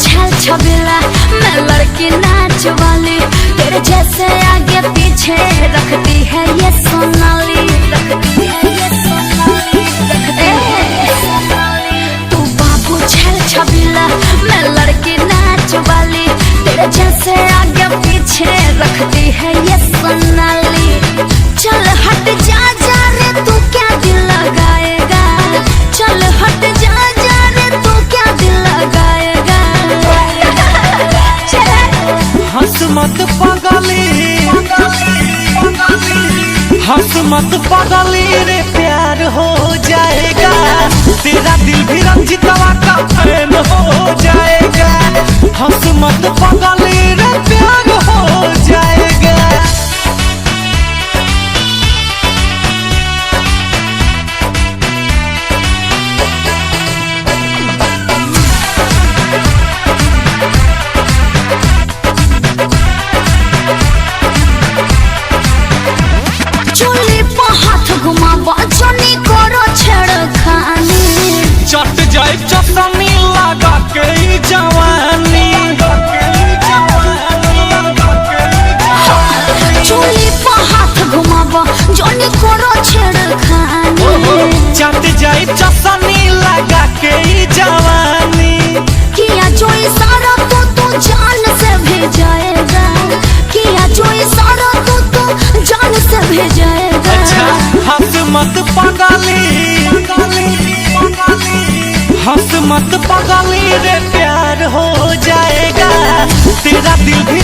छल छबीला, मैं लड़की नाच वाली, तेरे जैसे आगे पीछे रखती है ये सोनाली, रखती है ये सोनाली, रखती है ये सोनाली। तू बाबू छल छबीला, मैं लड़की नाच वाली, तेरे जैसे आगे पीछे रखती है ये सोनाली। चल हट जा जा रे तू क्या दिल लगाएगा, चल हट जा जा रे तू क्या दिल लगाएगा। चल हंस मत पगली, हंस मत पगली रे प्यार हो जाएगा, तेरा दिल भी रंजितवा का फैन हो जाएगा। हंस मत पगली रे प्यार हो जाएगा। चुली पर हाथ घुमावा जनी करो छेड़खानी, चट जाए चसनी लगा के ई जवानी। चुली पर हाथ घुमावा जनी करो छेड़खानी, चट जाए चसनी लगा के ई जवानी। किया जो इशारा तो तू जान से भी जाएगा, किया जो इशारा तो तू जान से भी जाएगा। अच्छा हंस मत पगली, हंस मत पगली रे प्यार हो जाएगा, तेरा दिल भी